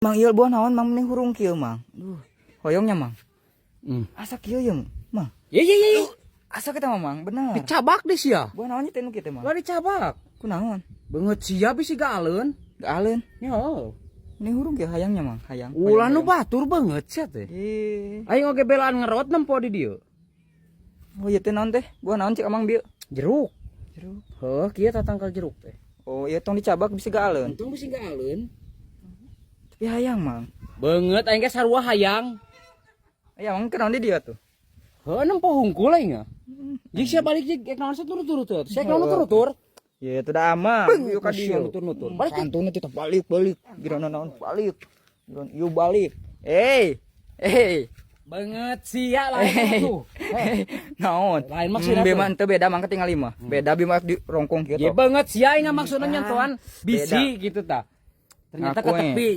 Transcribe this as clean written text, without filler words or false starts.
Mang, ieu buah naon, Mang, meni hurung kieu, Mang? Duh, hoyongnya, Mang. Asa kieu ya, Mang? Ye ye ye. Asa kita mah, Mang, bener. Dicabak deh sia. Buah naon teh nu kieu teh, Mang? Lah, dicabak. Kunaon? Beungeut sia bisi gaaleun. Gaaleun. Yo. Ini hurung kieu hayangnya, Mang, hayang. Ulah nu batur beungeut sia teh. Ih. Aing oge belaan ngerot nempo di dieu. Oh, ieu teh naon teh? Buah naon cik Amang bieu? Jeruk. Jeruk. Heuh, kieu tatangkal jeruk teh. Oh, ieu tong dicabak bisi gaaleun. Untung bisi gaaleun. Tapi hayang, Mang. Beungeut aing ge sarua hayang. Aya Mang kunaon di dieu tuh? Heuh, nempo hungkul aing. Jik sia balik jik, ek naon sia turut-turut. Sia naon nutur-nutur. Ya itu dah amang. Yuk ka Sia dieu. nutur-nutur. Balik jik. Santuna kita balik balik. Girana naon balik. Giran ieu balik. Eh. Eh. Beungeut sia lain tuh. Naon? Lain maksudna Bema tuh. henteu beda, Mang, ketinggal lima. Beda bima di rongkong kieu Ya tuh. beungeut sia aing maksudna nyentuhan bisi gitu ta. Ternyata Ngaku, ke tepi.